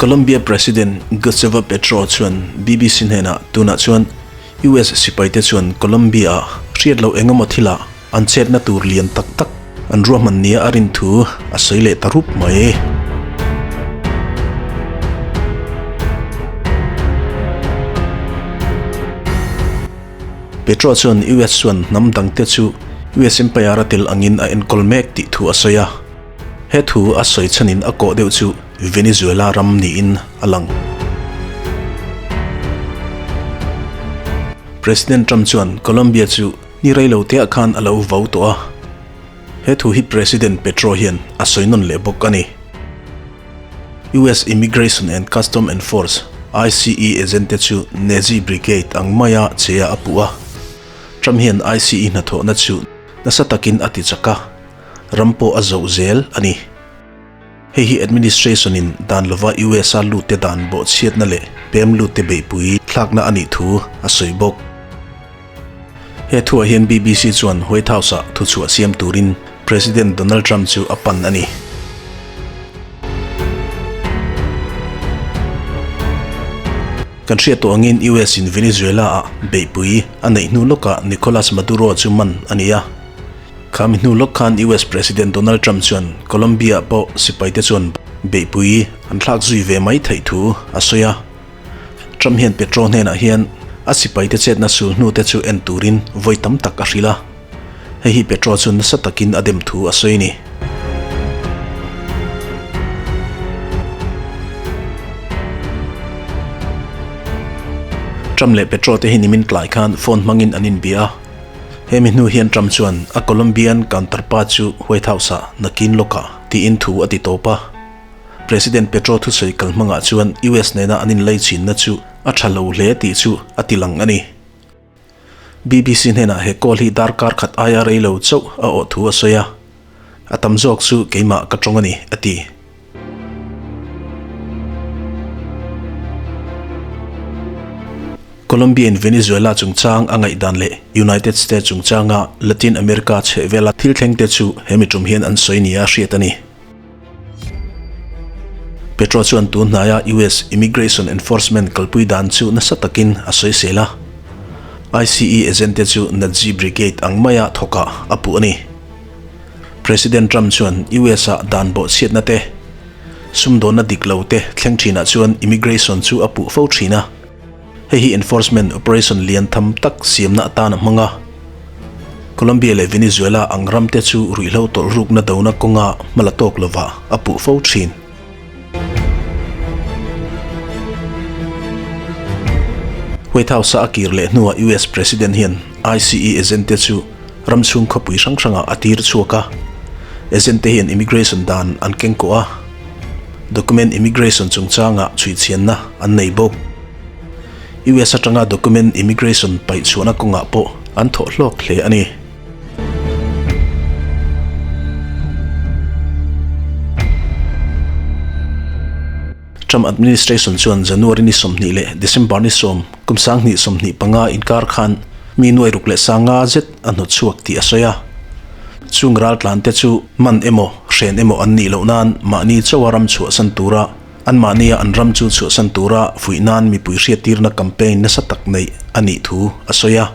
Colombia President Gustavo Petro chuan BBC hnenah tunah chuan US sipaite chuan Colombia-ah hriat loh engemaw thilah an chetna tur lian tak tak an ruahman nia a rin thu a sawi leh ta rup mai. Petro chuan US chuan hnam dangte chu US Empire a tel angin a enkawl mek tih thu a sawi a. He thu a sawi chhanin a kawh deuh chu Venezuela ram niin a lang. President Trump chuan Colombia chu ni rei lo teah khan a lo vau tawh a. He thu hi President Petro hian a sawi nawn leh bawk a ni. US Immigration and Custom Enforce, ICE, agent te chu Nazi Brigade ang maia che a a puh a. Trump hian ICE hnathawhna chu nasa takin a ti chak a. Ram pawh a zoh zel a ni. Hei hi administration in dan lova US a lutte dan bawhchhiatna leh pem lutte beihpui thlakna a nih thu a sawi bawk. He thuah hian BBC chuan White House-ah thuchhuah siam turin President Donald Trump chu a pan a ni. Kan hriat tawh angin US in Venezuela-ah beihpui a neih hnu lawkah Nicolas Maduro chu man a ni a. Khami hnu lawk khan US President Donald Trump chuan Colombia pawh sipaite chuan beihpui an thlak zui ve mai theih thu a sawi a. Trump hian Petro hnenah hian a sipaite chetna sul hnute chu en turin vawi tam tak a hrilh a. Hei hi Petro chu nasa takin a dem thu a sawi a ni. Trump leh Petro te hi nimin tlai khan phone hmangin an inbia a. Hemi hnu hian Trump chuan a Colombian counterpart chu White House-ah nakin lawkah tiin thu a ti tawp a. President Petro thusawi kal hmangah chuan US nena an inlei chinna chu a tha lo hle tih chu a ti lang a ni. BBC hnenah he call hi darkar khat aia rei lo chauh a awh thu a sawi a. A tam zawk chu keimah ka tawng a ni, a ti. Colombia in Venezuela chungchang a ngaihdan leh United States chungchanga Latin America chhehvela thil thlengte chu hemi tum hian an sawi nia hriat a ni. Petro chuan tun hnaia US Immigration Enforcement kalpui dan chu nasa takin a sawisel a, ICE agent te chu Nazi Brigade ang maia thawkah a puh a ni. President Trump chuan US-ah dan bawhchhiatna te, sumdawnna dik lo te thleng thinah chuan immigration chu a puh fo thin a. Hei hi enforcement operation lian tham tak siamna atan a hmang a. Colombia leh Venezuela ang ram te chu ruihhlo tawlhrukna dona kawnga hma la tawk lovah a puh fo thin. White House-a a kir leh hnuah US President hian ICE agent te chu ram chhung khawpui hrang hrangah a tir chhuak a. Agent te hian immigration dan an keng kawh a, document immigration chungchangah chhuihchhianna an nei bawk. US atanga document immigration paih chhuahna kawngah pawh an thawh hlawk hle a ni. Trump administration chuan January ni 20 leh December ni 10 kum 2025 inkar khan mi nuai ruk leh sanga zet a hnawt chhuak tih a sawi a. Chung raltlante chu man emaw hren emaw an nih loh nan mahni chauha ram chhuahsan tura anmahnia an ram chu chhuahsan tura fuih nan mipui hriattirna campaign nasa tak neih a nih thu a sawi a.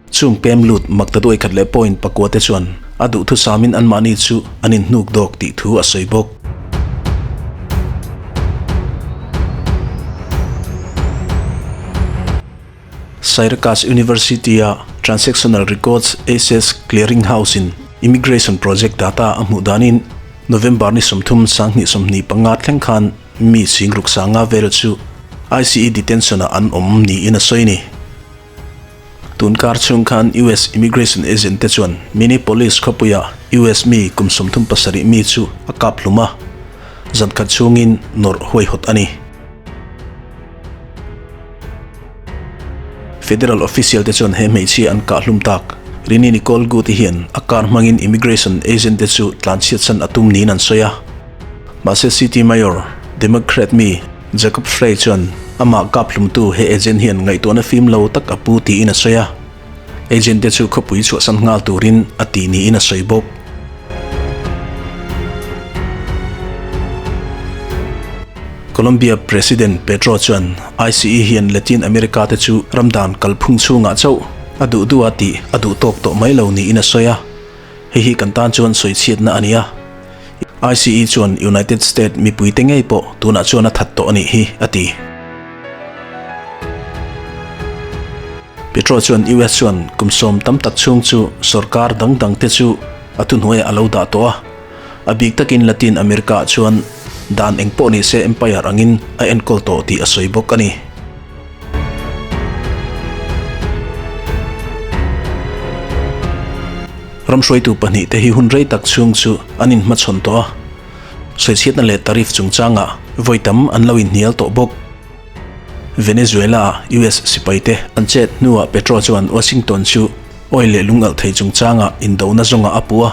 Chung pem lut makta duai khat leh point pakua te chuan a duhthusamin anmahni chu an inhnuk dawk tih thu a sawi bawk. Syracuse University-a Transactional Records Access Clearinghouse in Immigration Project data a hmuh danin November ni 30 2025 thleng khan mi singruk sanga vel chu ICE detention-ah an awm niin a sawi a ni. Tun kar chhung khan US Immigration agent te chuan Minneapolis khawpuia US mi kum 37 mi chu a kap hlum a, zan khat chhungin nawrh huaihawt a ni. Federal official te chuan he hmeichhia an kah hlum tak Rini Nicole Good-i hian a kar hmangin immigration agent te chu tlanchhiatsan a tum niin an sawi a. Mahse City Mayor, Democrat mi Jacob Frey chuan amah kap hlumtu he agent hian ngaihtuahna fim lo tak a pu tiin a sawi a. Agent te chu khawpui chhuahsan nghal turin a tih niin a sawi bawk. Colombia President Petro chuan ICE hian Latin America te chu ram dan kalphung chhungah chauh a duh duh a tih a duh tawk tawh mai lo niin a sawi a, hei hi kan tan chuan sawichhiatna a ni a. ICE chuan United State mipuite ngei pawh tunah chuan a that tawh a nih hi, a ti. Petro chuan US chuan kum sawm tam tak chhung chu sorkar dang dangte chu a thuhnuaiah a lo dah tawh a, a bik takin Latin America-ah chuan dan eng pawh ni se empire angin a enkawl tawh tih a sawi bawk a ni. Ram hruaitu pahnihte hi hun rei tak chhung chu an inhmachhawn tawh a, sawichhiatna leh tariff chungchangah vawi tam an lo inhnial tawh bawk. Venezuela-a US sipaite an chet hnuah Petro chuan Washington chu oil leh lungalh thei chungchangah indona zawngah a puh a.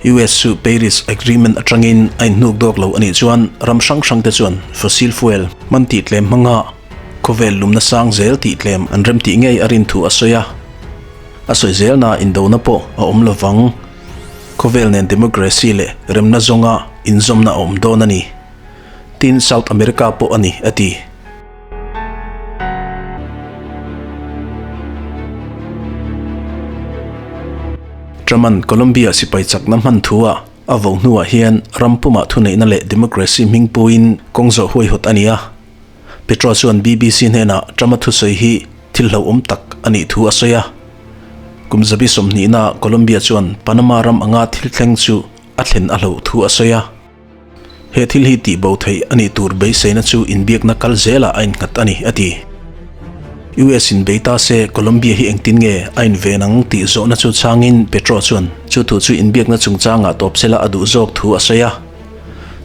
US chu Paris Agreement atangin a inhnuk dawk lo a nih chuan ram hrang hrangte chuan fossil fuel hman tih tlem hmanga khawvel lumna sang zel tih tlem an remtih ngei a rin thu a sawi a. A sawi zelna indona pawh a awm lovang. Khawvel nen democracy leh remna zawnga inzawmna a awm dawn a ni. Tin, South America pawh a ni, a ti. Truman Colombia sipai chakna hman thu-ah a vo hnuah hian ram pumah thuneihna leh democracy hming puiin kawng zawh huaihawt a ni a. Petro chuan BBC hnenah Trump-a thusawi hi thil hlauhawm tak a nih thu a sawi a. Kum zabi sawmhnihnaah Colombia chuan Panama ram anga thil thleng chu a thlen a hlauh thu a sawi a. He thil hi tihbo theih a nih tur beiseina chu inbiakna kal zelah a innghat a ni, a ti. US in bei ta se Colombia hi engtin nge a inven ang tih zawhna chu chhangin Petro chuan chu thu chu inbiakna chungchangah tawp sela a duh zawk thu a sawi a.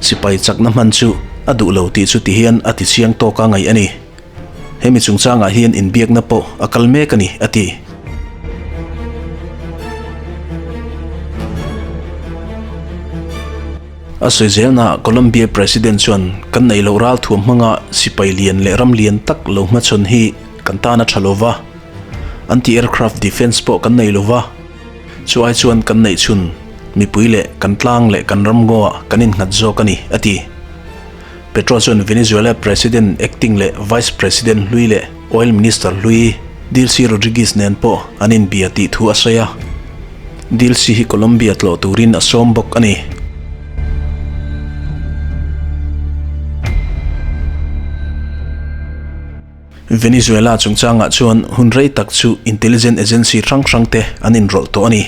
Sipai chakna hman chu a duh lo tih chu tihian a tichiang tawka ngaih a ni. Hemi chungchangah hian inbiakna pawh a kal mek a ni, a ti. A sawi zelnaah Colombia President chuan kan neih loh ralthuam hmanga sipai lian leh ram lian tak lo hmachhawn hi kan tan a tha lo va, anti-aircraft defence pawh kan nei lo va, chu ai chuan kan neih chhun mipui leh kan tlang leh kan ram ngaw-ah kan innghat zawk a ni, a ti. Petro chuan Venezuela President acting leh Vice President hlui leh Oil Minister hlui Delcy Rodriguez nen pawh an inbia tih thu a sawi a. Delcy hi Colombia tlawh turin a sawm bawk a ni. Venezuela chungchangah chuan hun rei tak chu intelligence agency hrang hrangte an inrawlh tawh a ni.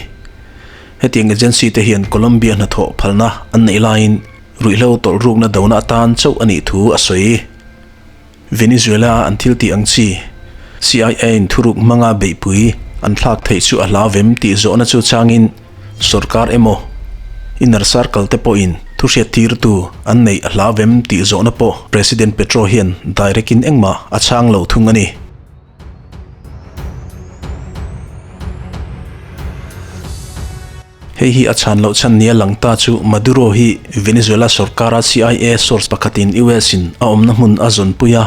Hetiang agency te hian Colombia hnathawh phalna an neih laiin Ruihhlo tawlh rukna dona atan chauh a nih thu a sawi. Venezuela-a an thil tih ang chi, CIA-in thuruk hmanga beihpui an thlak theih chu a hlau vem tih zawhna chu changin sorkar emaw inner circle te pawhin thu hriattirtu an neih a hlau vem tih zawhna pawh President Petro hian direct-in engmah a chhang lo thung a ni. Hei hi a chhan loh chhan nia lang ta chu Maduro hi Venezuela sorkara CIA source pakhatin US in a awmna hmun a zawnpui a,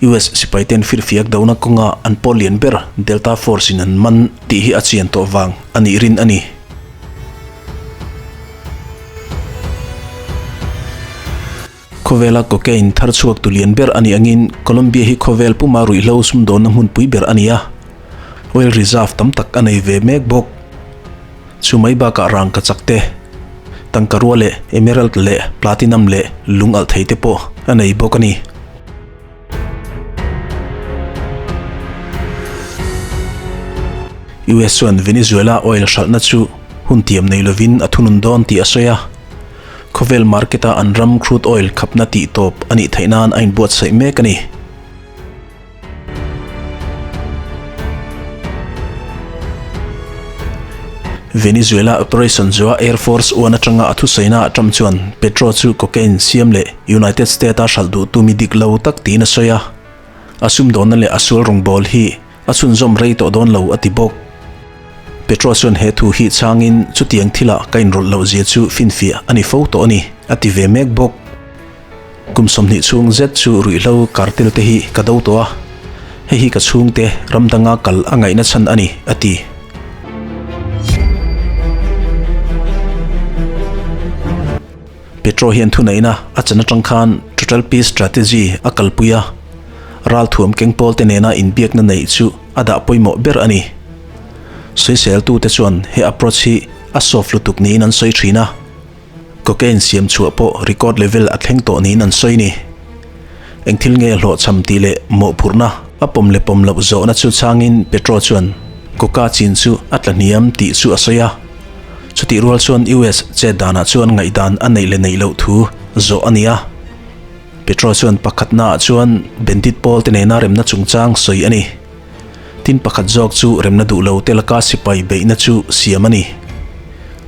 US sipaiten firfiak dona kawnga an pawl lian ber Delta Force in an man tih hi a chian tawh vang a nih rin a ni. Khawvela cocaine thar chhuak tu lian ber a nih angin Colombia hi khawvel puma ruihhlo sumdawnna hmunpui ber a ni a, oil reserve tam tak a nei ve mek bawk. Chu mai bakah rangkachak te, tangkarua leh emerald leh platinum leh lung alh thei te pawh a nei bawk a ni. US chuan Venezuela oil hralhna chu hun tiam nei lovin a thunun dawn tih a sawi a. Khawvel market-a an ram crude oil khapna tih tawp a nih theih nan a inbuatsaih mek a ni. Venezuela operation zuah Air Force One atanga a thusaina ah Trump chuan Petro chu cocaine siam leh United State-a hralh duhtu mi dik lo tak tiin a sawi a. A sumdawnna leh a sual rawngbâwl hi a chhunzawm rei tawh dawn lo a ti bawk. Petro chuan he thu hi chhangin chutiang thilah ka inrawlh loh zia chu finfiah a ni fo tawh a ni a ti ve mek bawk. Kum 20 chhung zet chu ruihhlo cartel te hi ka do tawh a, hei hi ka chhungte ram danga kal a ngaihna chhan a ni, a ti. Petro hian thuneihna a chan atang khan. Neutral Peace Strategy a kalpui a, ralthuam keng pawlte nena inbiakna neih chu a dah pawimawh ber a ni. Sawiseltute chuan he approach hi a soft lutuk niin an sawi thin a, cocaine siam chhuah pawh record level a thleng tawh niin an sawi ni. Eng thil nge hlawhchham tih leh mawhphurhna a pawm leh pawm loh zawhna chu changin Petro chuan coca chin chu a tla hniam tih chu a sawi a. Chutih rual chuan US chet danah chuan ngaihdan a neih leh neih loh thu zawh a ni a. Petro chuan pakhatnaah chuan bandit pawl te nena remna chungchang sawi a ni. Tin pakhat zawk chu remna duh lo te laka sipai beihna chu siam a ni.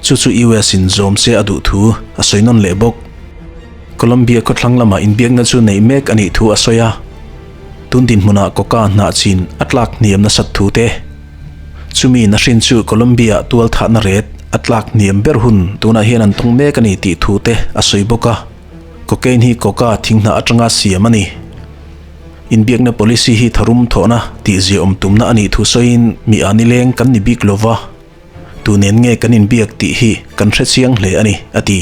Chu chu US in zawm se a duh thu a sawi nawn leh bawk. Colombia khawthlang lamah inbiakna chu neih mek a nih thu a sawi a. Tun dinhmunah coca hnah chin a tlak hniam nasat thu te. Chumi na hrin chu Colombia tual thahna ret a tlak hniam ber hun tunah hian an tawng mek a ni tih thu te a sawi bawk a. Cocaine hi coca thinghnah atanga siam a ni. Inbiakna policy hi tharum thawhna tih ziaawm tumna a nih thu sawiin mi a nileng kan ni bik lova, tu nen nge kan inbiak tih hi kan hre chiang hle a ni, a ti.